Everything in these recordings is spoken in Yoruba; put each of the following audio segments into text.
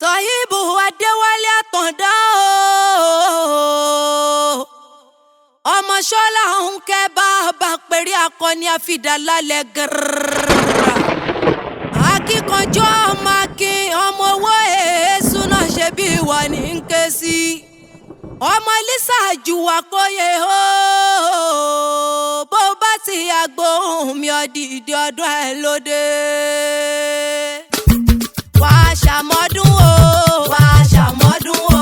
Tọ́híbù Adéwálé Àtàndá o, ọmọ Ṣọlá ń kẹ́ bàbá péré akọni àfidàlálẹ̀ gírrrr. Akíkanjú ọmọ akin ọmọ owó èésú náà ṣe bí ìwọ ní ń ké sí. Ọmọ Lisa jùwà kóye o, bó bá ti àgbóhùn mi ọdìdí ọdún ẹ lóde. Wàá ṣàmọ́dún o, wàá ṣàmọ́dún o,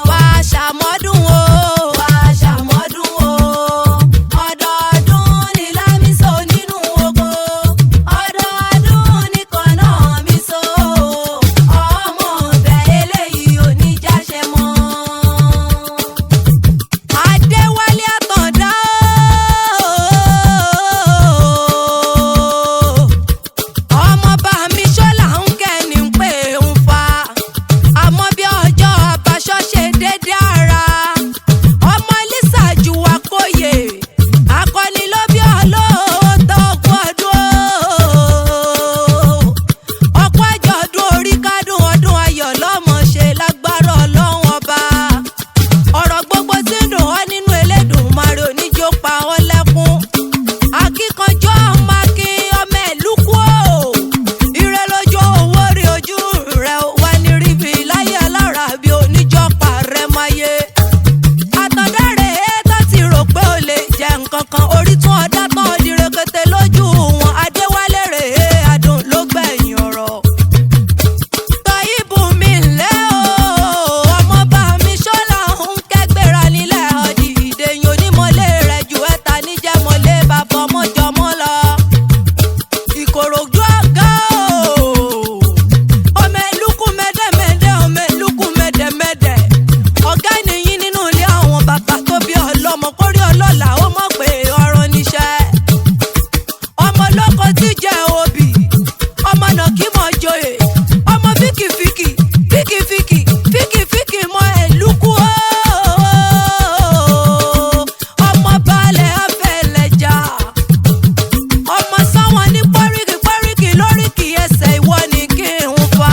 wàá ṣàmọ́dún o, wàá ṣàmọ́dún o. Ọdọọdún ni Lámísò nínú oko, ọdọọdún ni kànáà mi so. Ọmọ ọbẹ̀ eléyìí ò ní jáṣẹ mọ́. Adéwálé Àtàndá o, ọmọọba mi Ṣọlá ń kẹ́ni ń pè ń fa, àmọ́ bí ọjọ́ abaṣọ ṣe déédéé ara. Ọmọ Lisa jùwà kóyè, akọni ló bí ọlọ́ọ̀tọ́ ọkọ̀ ọdún o. Ọkọ̀ àjọ̀dún orí kádùn ọdún ayọ̀ lọ́mọ ṣe lágbára Ọlọ́run ọba. Ọ̀rọ̀ gbogbo tí ń dùn ọ́ nínú Elédùmarè oníjó pa ọ́ lẹ́kún. Akíkanjú ọmọ akin ọmọ ìlú kú o. Ire lójú owó rí ojú rẹ̀ wá ní ríbi láyé alára bí oníjọ́pá rẹ̀ máyé. Àtàndá rèé tó ti rò pé ó lè jẹ nǹkan kan, orí tún ọ̀dá tán di rekete lójú wọn. Adéwálé rèé adùn ló gbẹ̀yìn ọ̀rọ̀. Tọ́yìnbù mi ńlẹ́ o, ọmọọba mi Ṣọlá ń kẹ́gbéra nílẹ̀ ọdí ìdèyàn onímọ̀lé rẹ̀ ju ẹ̀ta níjẹ̀mọ̀lé bàbá ọmọjọmọ́ lọ. Ìkòròdú ọ̀gá o, ọmọ ẹlúkú mẹ́dẹ̀mẹ́dẹ́, ọmọ ẹlúkú mẹ́dẹ̀mẹ́dẹ́. Ọ̀gá nìyí nínú ilé àwọn bàbá tó bí ọlọ́mọ kórí ọlọ́lá ó mọ̀ pé ọ̀rọ̀ níṣẹ́. Ọmọ olóko tí jẹ́ obì, ọmọ nàkímọ̀ joyè, ọmọ fíkìfíkì fíkìfíkì fíkìfíkì mọ ẹ̀lúkú o. Ọmọ balẹ̀ afẹ́lẹ́jà, ọmọ sáwọn ní pọ́ríkì pọ́ríkì lóríkì ẹsẹ̀ ìwọ ni kí n fa.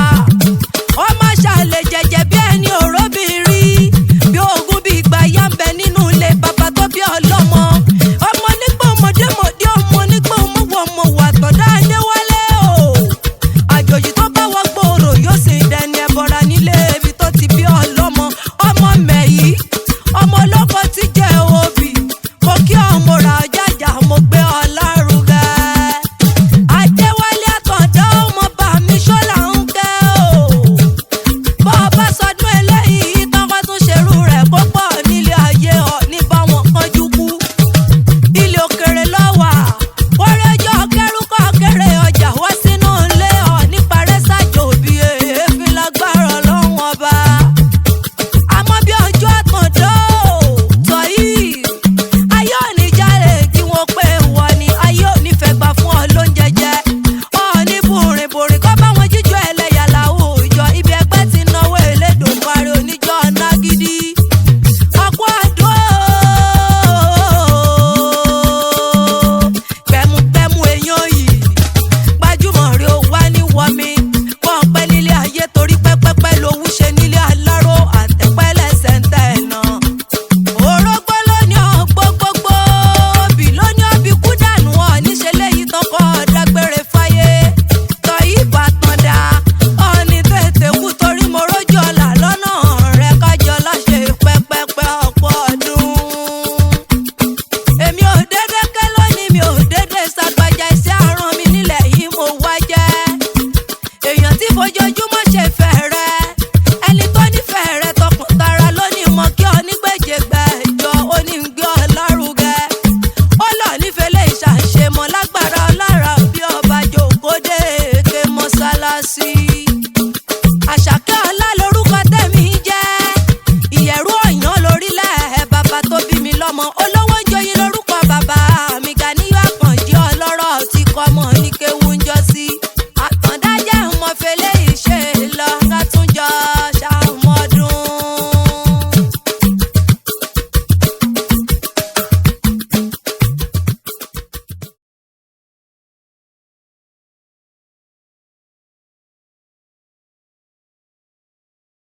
Ọmọ ṣàlẹ̀ jẹ̀jẹ̀ bí ẹni òróbìnrin bí ogún bí ìgbà yá ń bẹ nínú ilé bàbá tó bí ọlọ́mọ. Ọmọ nígbà ọmọdé mọ̀dé, ọmọ nígbà ọmọwọ̀ ọmọ wà tọ̀dá Adéwálé o. Àjòjì tó bá wọ gbòòrò yóò sì dẹni ẹbọra nílé ibi tó ti bí ọlọ́mọ. Ọmọ mẹ̀yí, ọmọ olóko tí jẹ́ obì, mo kí ọmọ ra ọjàjà, mo gbé ọ lárugẹ. Adéwálé Àtàndá ọmọ bá mi Ṣọlá ń kẹ́ o. Bọ́ ọ bá sọdún eléyìí tán kó tún ṣerú rẹ̀ kó pọ̀ nílé ayé ọ ní báwọn kánjú kú. Ilé òkèrè lọ́wà, kórèjọ́ kẹ́rúkọ́ kéré ọjà wá sínú ilé ọ nípa rẹ́sàjò bí èéfín lágbára Ọlọ́run ọba. Àmọ́ bí ọjọ́ Àtàndá o, Tọ́yì, ayé òní jálè kí wọ́n pé wọ́n ni ayé òní fẹ́ gbà fún ọ lóúnjẹ jẹ. Ọ̀ọ́ni bùrìnbùrìn kọ́ bá wọn jíjọ ẹlẹ́yà láwùjọ, ibi ẹgbẹ́ ti náwó Elédùmarè oníjọ́ nágídí. Ọkọ̀ àdó gbẹmugbẹmu èèyàn yìí gbajúmọ̀ rí o wá ní wọmi kọ́ pẹ́ nílé ayé torí pẹ́pẹ́pẹ́ lowú ṣe nílé aláró àtẹ̀pẹ́lẹsẹ̀ ń tẹ̀ náà. Orógbó ló ní ọgbógbógbó, obì ló ní ọbí kú dànù ọ níṣẹ́ léyìí tán kọ́ dágbére fáyé. Tọ́yìnbó Àtàndá, ọ̀ọ́ni tètè kú torí mo rójú ọ̀la lọ́nà rẹ̀ kájọ láṣẹ pẹ́pẹ́pẹ́ ọ̀pọ̀ ọdún. Èmi ò dédé ké lónìí, mi ò dédé ṣàgbàjà iṣẹ́ àrùn mi nílẹ̀ yìí mo wá jẹ́. Èèyàn tí fojoojúmọ́ ṣe fẹ́